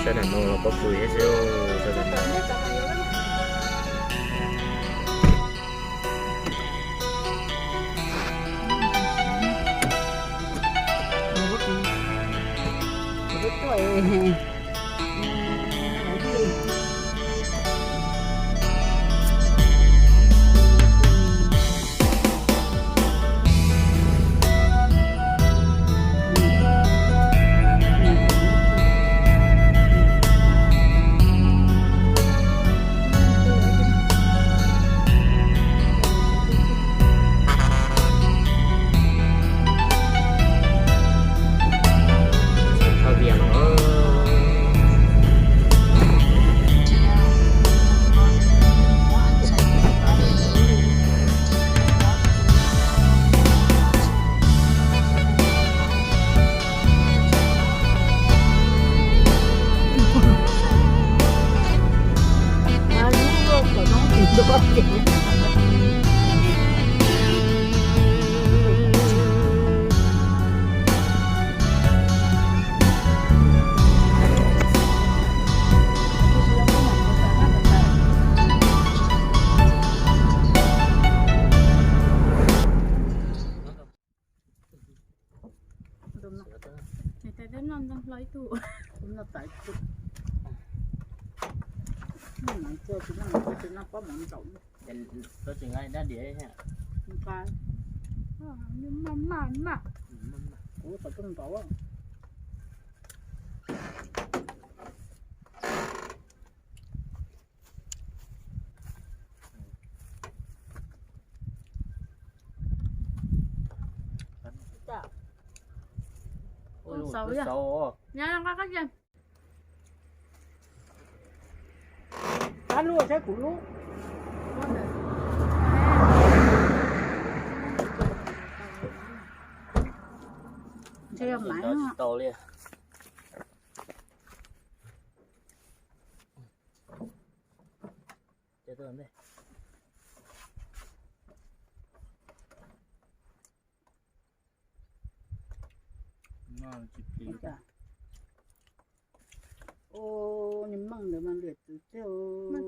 Sab nram no los pob kws thiab xwb. Niam tais twb noj ntxeev hlo ib tug. Noj tas ib tug. Noj mov ntxuag tsis noj mov ntxuag tsis noj pob mov ntxaum. Nqa. Maj maj maj. Kuv qhov rooj ntau. Xaus, xaus. Qab lub saib kuv lub. Ntshe yog maiv. Ua, nws meej ntawd mas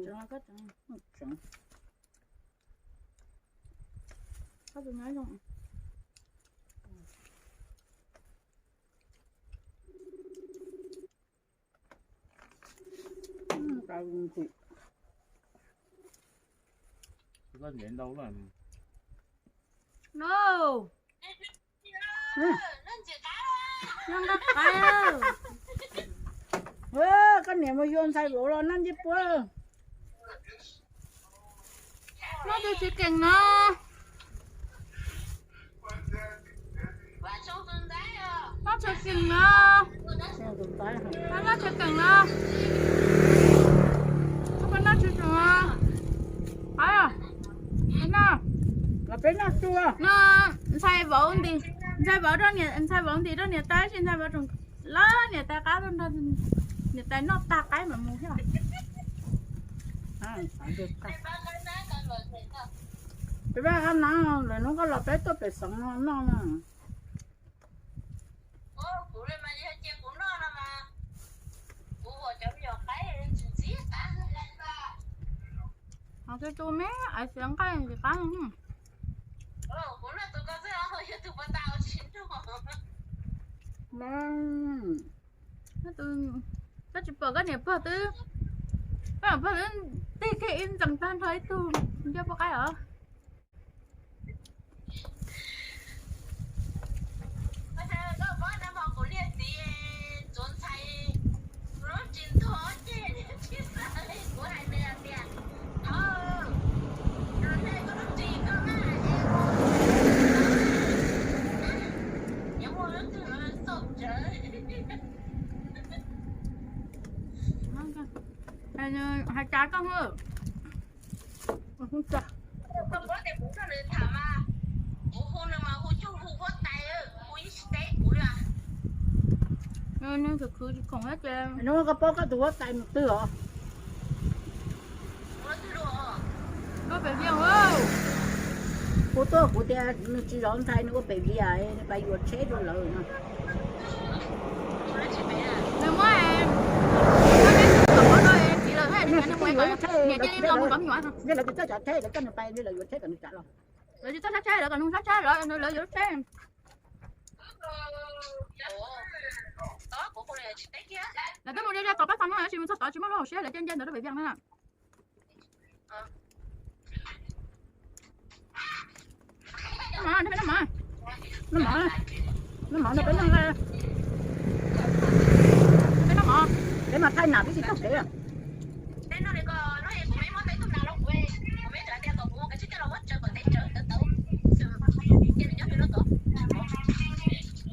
liam txwv tiag. Meej tseev. No. Noj nqaij qab. Koj niam mus yuav ntxhais vauv los noj ncej puab. Noj tus txiv keem no. Noj tshais keem no. Noj tshais keem no. Noj tshais keem no. Peb noj, peb noj ntxhais vauv nti, ntxhais vauv rau niam, ntxhais vauv ntim rau niam tais, tab sis ntxhais vauv tseem lawv niam tais qab, niam tais noj tag qaib mam mus thiab. Peb vaj qab na, lawv hnub koj los peb tuaj pem xeev no noj na. Ho tu tu me aiv xiav nqaij ntsis qab. Koj tsis pom koj niam pog twb, koj niam pog twb tig kiag ib ntxees tag nrho ib tug ncauj poj qaib os. Hais cas koj hu. Nws khwv khwv tsis khoom thiab ces. Hnub koj paub koj tus huab tais mus twg os? Koj pem Vias. Kuv tuaj kuv tias nws tsis zov ntxhais, nws ua pem Vias, nws pais yuav tsheb rau lawv no. Nws muab tsheb, lawv tsis txawj tsheb, lawv tsis txawj tsheb, lawv coj nws pais, lawv yuav tsheb kom nws tsav los. Lawv tsis txawj sab tsheb, lawv kom nws sab tsheb, lawv yuav tsheb. Lawv twb mus de zaj tom pab xov no, tab sis mus txog tod tsis muaj lub hauv siab, lawv cia nce ntawd rau pem Vias na. Noj mov, noj mov, noj mov, noj peb noj, peb noj mov, peb mas thaij nam peb tsis tau kev.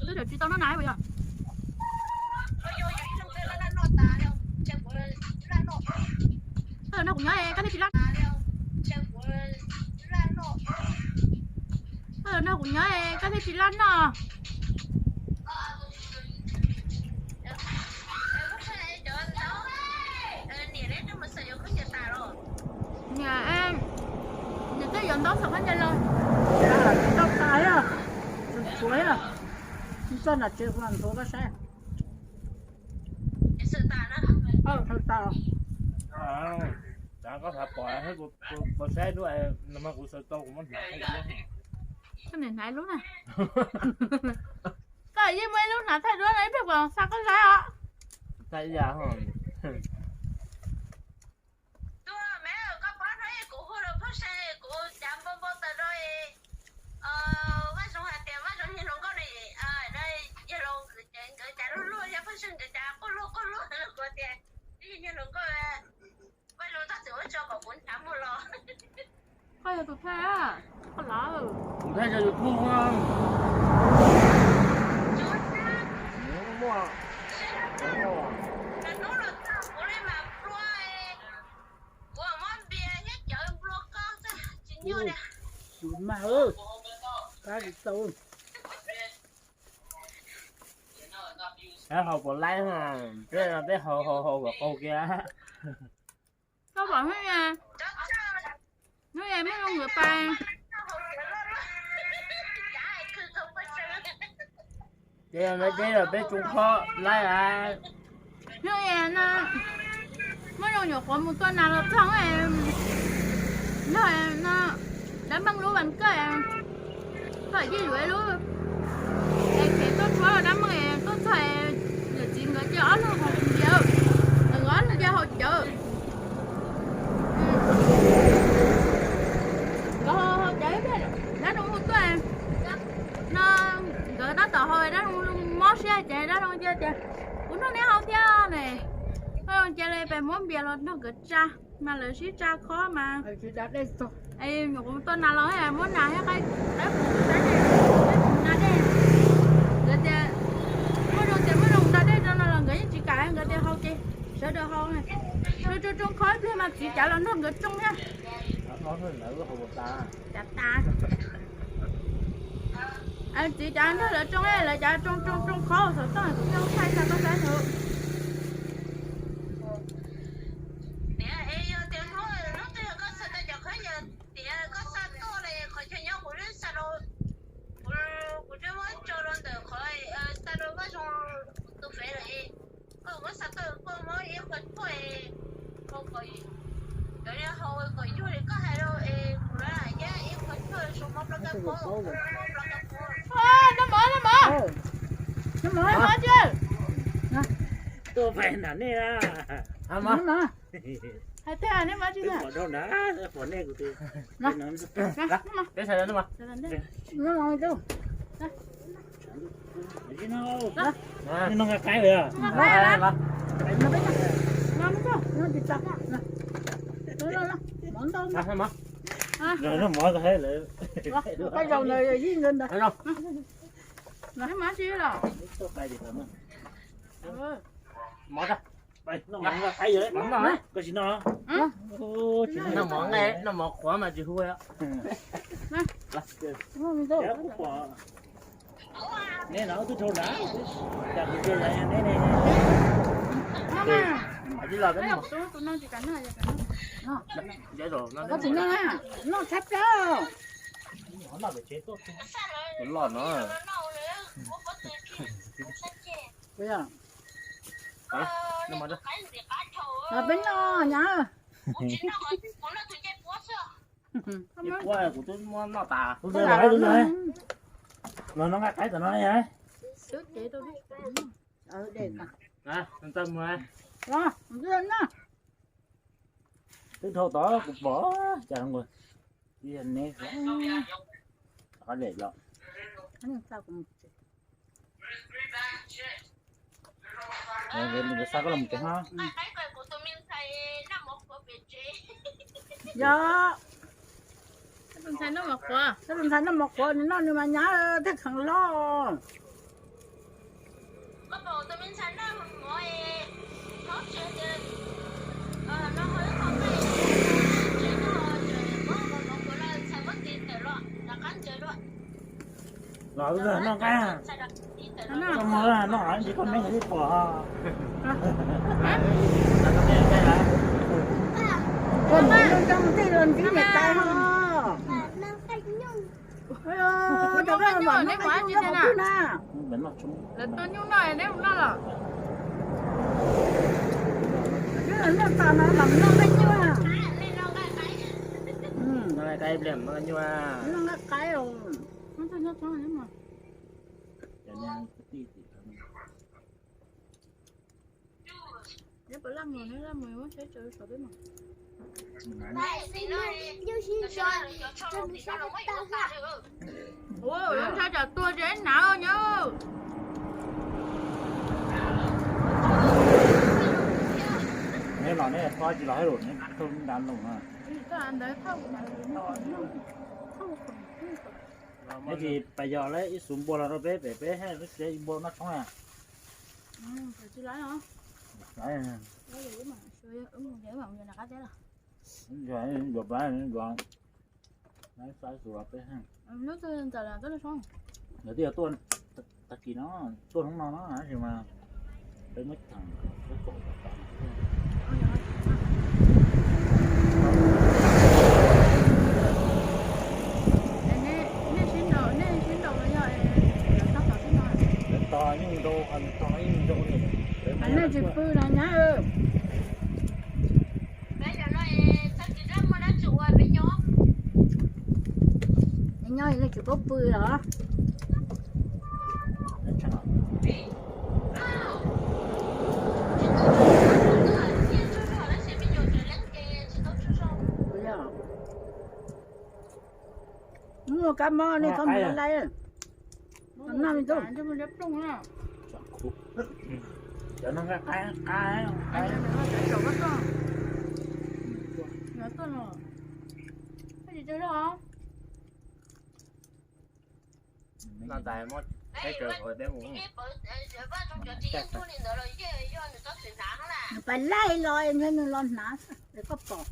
Twb tsis tau noj na yog. Noj kuv nyob koj thiaj tsis laj. Noj kuv nyob koj thiaj tsis laj noj. Niam, nws twb yuav ntaub xaws khaub ncaws los. Tsis tau tas, tsuav, tsuav, txoj nam tsev kuv mam nthuav koj saib. Xaws tas. Koj xav pom, kuv saib lub no mas kuv xaws tau kuv muab hnav thaij duab. Koj niam hnav ib lub na. Koj yeej muaj ib lub hnav thaij duab no ib pliag kuv xa koj saib os. Thaij ib yam. Tus me koj pom no kuv hu rau Phoj Sai, kuv cav npau npau taws rau Vaj Zoov hais tias Vaj Zoov nyiag hluas nkauj ne, yawg laus nkawd cav luag luag, yog Phoj Sai nkawd cav quaj luag quaj luag, kuv tias twb yog nyiag hluas nkauj, Vaj Zoov txhob txwm ua tso kom kuv nrhav muag los. Koj yog tus thaij, koj lav. Kuv thaij rau YouTube. Tus mag, pab tsis tau. Peb haus puas laib, peb haus haus haus kom qaug kiag. Koj pom hnub, hnub muaj zoo nkawd pais. Ces yog lawv deb los peb tsoo khob laib as. Hnub no muaj zoo nyuam qhuav mus tua nas los txog, yog no dab meej lub vas kawj, txog ib lub es kev tuaj tshuab los dab meej tuaj txog, yawm txiv nkawd cia ob leeg haus ntiav, nkawd ob leeg cia haus cawv. Nkawd haus cawv, dab zoo hu tuaj no, nkawd tab tom haus dab zoo mob siab ces dab zoo cia tias kuv nrog neb haus thiab ne. Dab zoo cia li pes muab npias los nrog nkawd tsa, mas lawv sib tsa khob mas. Nyuam qhuav tuaj nas los muab nas thiab qaib, qaib qus, qaib qus nas dej. Nkawd tias muaj zoo tias muaj zoo nrog dej rau no los nkawd yeej tsis kam, nkawd tias haus ces sawv daws haus. Tsoo tsoo tsoo khob ib pliag mas txiv cav los nrog nkawd tsoo thiab. Cav tas. Txiv cav nrog lawv tsoo, lawv cav tsoo tsoo tsoo khob xov tooj kuv thiaj thaij tau koj saib ntawd. Tias es yog tias hnub, hnub twg yog koj xav tau cov khob yog tias koj xa tuaj li qhov chaw nyob kuv twb xa rau, kuv twb muab tso rau ntawm qhov xa rau Vaj Zoov tus fev lawm. Koj muab xa tuaj, koj muab ib qho tshuaj, cov li haus kom yug li koj hais rau es kuv lawv yab ib qho tshuaj su mob plab kab phob, mob plab kab phob. Noj mov, noj mov. Noj mov, noj mov tsis. Tuaj pais nram nej. Hais tias nej mov tsis, pom nej kuv tis. Peb sawv daws noj mov. Noj qaib lawm. Noj mov. Mov tsis los. Mov tag. Koj tsis noj. Noj mov nqaij, noj mov qhuav mas tsis hu. Neb no twb dhau na, cas kuv cia lawv neb ne. Koj tsis noj, noj tshab plaws. Loj no. Peb noj nyab. Kuv twb muab noj tas. Los noj nqaij qaib tom no. Twb dhau tod kuv pom cas nqus. Ib yam ne, qab lem los. Xa koj los mus tsev. Yog tus ntxhais noj mov qhuav, nws noj nws mas nyab thiaj kheev loj. Los noj nqaij, noj nqaij tsis koj me nws twb pom. Koj mus noj coj mus tej los ntsib niam tais ho. Lawv tuaj nyuj noj neb mus noj los? Noj tas no mam noj nqaij nyuj. Noj nqaij qaib, noj nqaij nyuj. Noj nqaij qaib. Ua, ntshai tsam tuag ces hnav nyob. Neb los neb txhob tsis los hais lus, neb thauj nrad no. Neb tsis pais yos lawm ib xus npua los rau peb pem peb haj lub tsev npua noj tshoob na. Yuav plab yuav, lawv twb yog tuaj tag kis no, tuaj hnub no no tab sis mas peb muab cheem, peb kom nej sib nraus, nej sib nraus los yog lawv tos nyuj nrau, tos nyuj nrau li. Nej tsis pw na nyab. Nyob nej tsis paub pw los? Muaj kab mob nej txhob mus laiv. Noj me tub. Nws pais laij los nws los hnav es koj pom.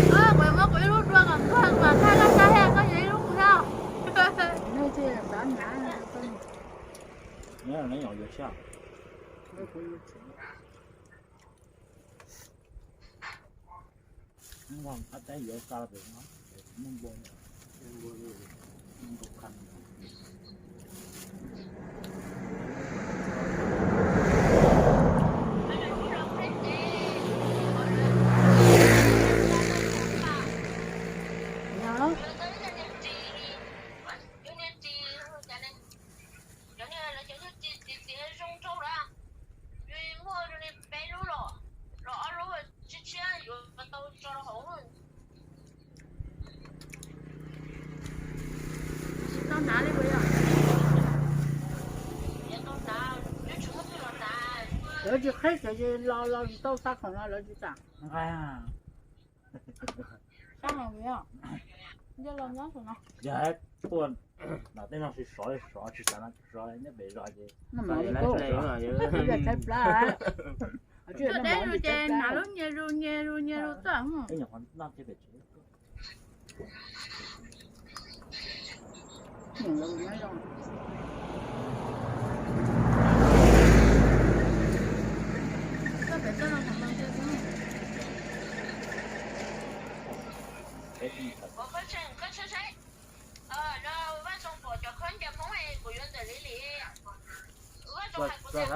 Kuv muab kuv ib lub dua kom koj mas thaj laj sab thiab koj yuav ib lub kuv thiab. Tsis tau hnav li puas yog? Lawv tsis qhib ces los los tsis tau xa khoom no lawv tsis txawj nqa. Sab heev li os. Yog los nyob saum no. Yog hais tuaj nram tej no sov li sov tsis xav no sov nyob pem zos ces. Tuaj deb zus ces hnav lub nyias zus nyias zus nyias zus tuaj. Ib nyuag qhov noj thiab pem tsev. Koj saib, no Vaj Zoo pom cov khaub ncaws Hmoob kuv yuav ntawm Liv Lis. Vaj Zoo hais kuv tias,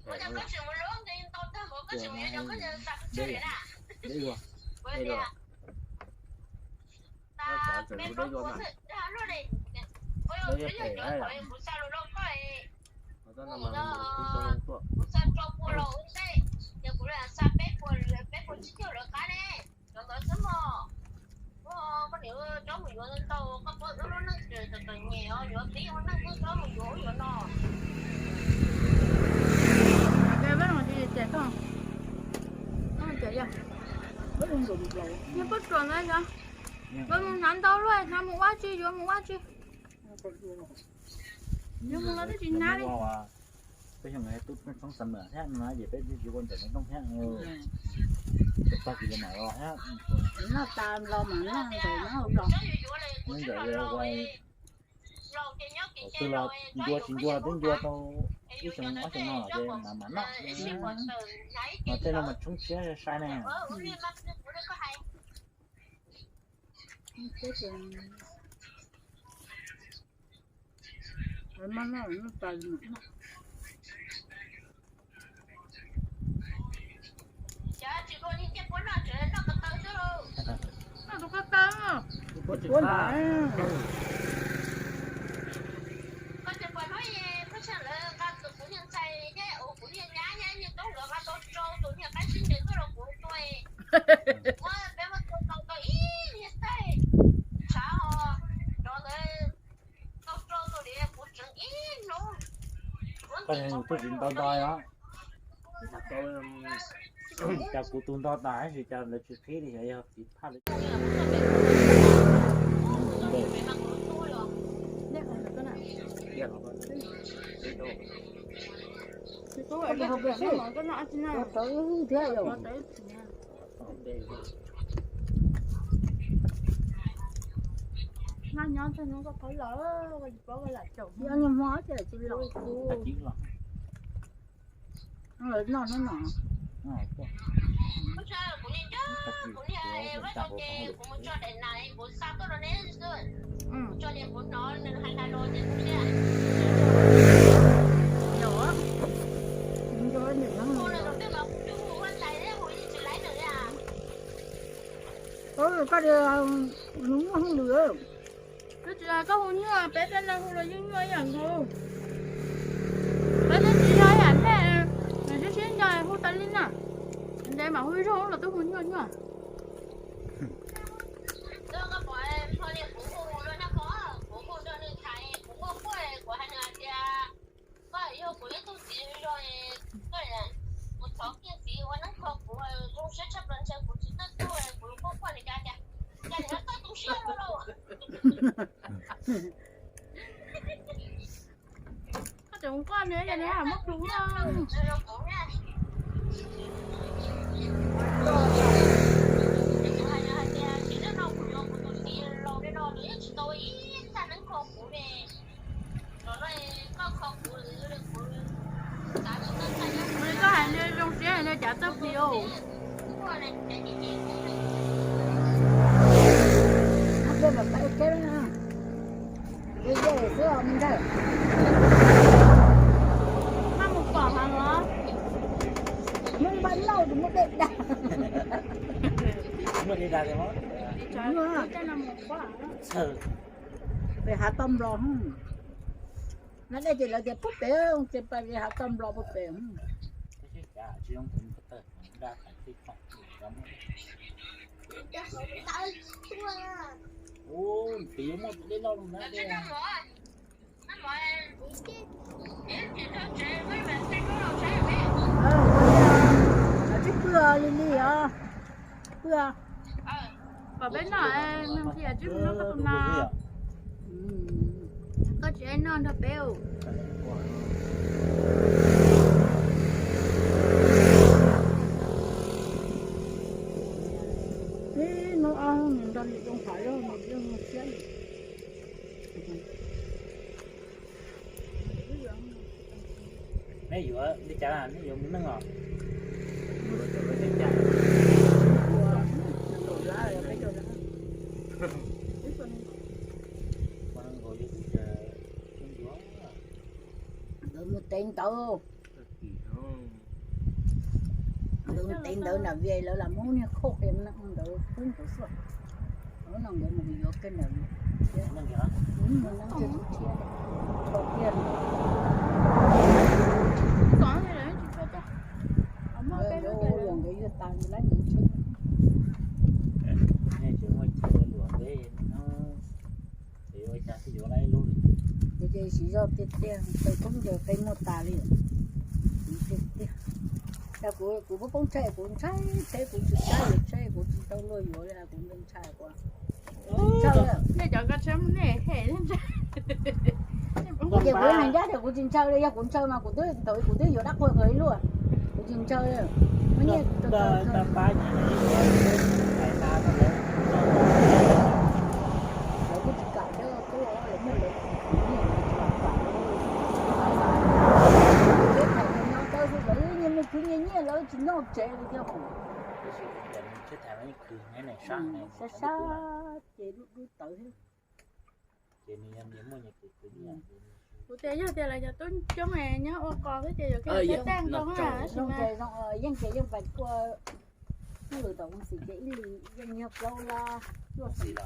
ua cas koj tsis mus luab nqi ntau tag npaum, koj tsis mus yuav cov khaub ncaws xa pes tsawg li na? Kuv tias, tas peb plaub puas xwb, dag luaj li. Kuv yuav peb nyuag cov kom kuv xa lus rau koj. Kuv xa rau puas los ua ntej, ces kuv xa peb puas, peb puas tsib caug lawv qab ne. Cov ntawd xwb mog. Koj niam, tsob mus yuav ntau, koj paub wb lub neej txom txom nyem os, yuav pib ua neej twb tsob mus yuav ub yuav no. Yog pob tsuas na yog, yuav mus hnav ntau luaj, hnav mus ua tsi, yuav mus ua tsi. Yuav mus los twb tsis hnav li. Peb xyoo no tub tshoob xav mem thiab no ces peb twb tsis ua ntawm no thiab. Tus pog tsis los mam los thiab. Noj tas los mam noj ntawm no los. Nyob ntawm ua, twb los ncua tsis ncua twb ncua tau ib xyoo ob xyoo no los ces mam mam noj. Mas tej no mas tshoob siab sai ne. Koj tsis pom hnub ib pliag lawv nqa kuv niag ntxhais thiab kuv niag nyab thiab niag tub nkawd nqa tau rau tus niag qaib sib ncaws tuaj rau kuv tua. Muab peb muab tua tau tau ib niag taig tshav ho, cov ntawd tau rau tus li kuv tseem ib hnub. Koj niag twb tsis nto nto os. Cas kuv tus nto tas tab sis cas lawv tsis qhib li, yog txiv phaj lawv. Nyob nyob ntshe hnub koj qhov los, koj tsis paub koj lam caum. Nyob nyob hmo ces tsis los. Lawv noj hnub no. Kuv niag, kuv niag, kuv niag, kuv mus tso daim nas kuv xa tuaj rau neb xwb. Tso li kuv hnov nws hais hais los ces kuv thiaj. Hu nws tus twg mas kuv twb hu ua ntxhais thiab hu yeej tsis laib nws li. Koj muaj hauj lwm. Twb tsis hais koj hu nyuaj, peb tej neeg hu los yeej nyuaj ib yam nkaus. Peb twb tsis yog ib yam nej, nws sib sib nco hu tas li na. Ntev mam hu ib zaug los twb hu nyuaj nyuaj. Koj pom, kuv hu, kuv hu nrog nws tham, kuv quaj quaj, kuv hais nws hais tias, koj yog kuv ib tug txiv zog, koj kuv thov kiag txiv ua neeb kho kuv, zoo siab tshaj plaws ntshe kuv tsis txawj tuag, kuv quaj quaj li cas tias, cas nim no txawj tu siab lawm lauj. Koj tseem quaj nws, yog nws muab plhus no. Koj hais nws zoo siab nws cav txawj plis os. Maj mus pom heev los? Muab npaj noj tus muab dej da. Pem hav toj nplos, na dej ces lawv tias puag pem, ces pem hav toj nplos puag pem. Twb pw li li os. Pw. Kom peb noj, nws tias twb mus noj koj tus nas. Koj tsis noj nrog peb. Ib hnub ob hnub nws nrog niam zoo tham, zoo siab. Neb yuav li cas, neb yuav mus neej os? Mus rau cov lawv caj cas. Mus rau lawv caj cas. Tev ntawd, tev ntawd nram Vias lawv lam muab niag khauj qia ntawd pub ntawd xwb. Hnub no nkawd mus yuav kiag nram, mus no ntshe tsis dhia, tso kiag. Nkawd yuav tas lab nyiv tsheb. Ces siv zog tiag tiag, qe koob ncaws qe muag tas li. Tiag tiag. Cas kuv, kuv poob poob tsheb, kuv ntshai tsheb, kuv tsis saib yuav tsheb, kuv tsis tau luag yuav li, kuv ntshai kuv. Nej cov koj tsheb muaj nej he. Ces kuv hais ncaj tias kuv tsis ntshaw li, yog kuv ntshaw mas kuv twb thaum kuv twb yuav dab qhuas nkawd ib luaj. Kuv tsis ntshaw li. Muab nyiaj lawv kuj tsis kam thiab, tub lawv muaj lawv nyiaj, lawv tsis kam. Peb tham nyob dawb xwb, lawv nyiaj me khwv nyiaj nyiaj lawv tsis nyob tsev li thiab. Sab sab ces dub dub tawv thiab. Kuv tias yog tias lawv cov tub coob nyob ua qos xwb ces yuav kawg tag nrho. Yeej ces yeej pais ua, ib lwm tom Koom Xim ces ib lwm yeej yog plaub lab cuaj xees.